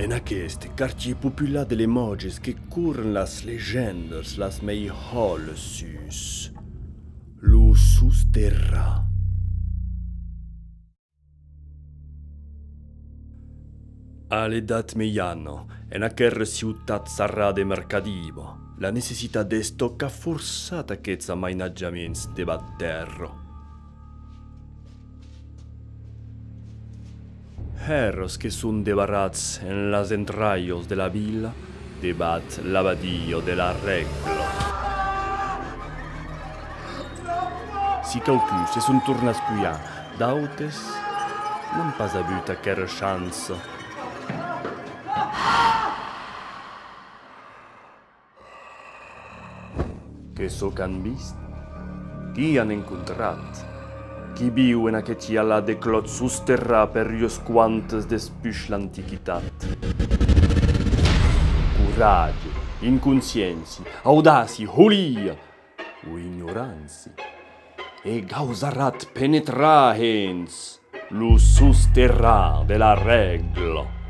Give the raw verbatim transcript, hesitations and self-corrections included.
En aqueste quartièr popular de Lemòtges que corren las legendas las mei hòlas sus lo sosterrar. A l'Edat Mejana, en aquera ciutat sarrada e mercadiva, la necessitat d'estòc a forçat aqueths amainatjaments devath tèrra. Hèras que son debarrats en las entralhas de la vila, devath l'abadia de la Règla. Si quauqu'uns se son tornats pujar, d'autes n'an pas avut aquera chança. Qu'es çò qu'an vist? Qui an encontrat? Qui viu en aqueth hialat de clòt sosterrat per ues quantes despuish l'antiquitat? Coratge, inconsciéncia, audàcia, holia o ignorància? E gausaratz penetrar hens lo sosterrar de la Règla?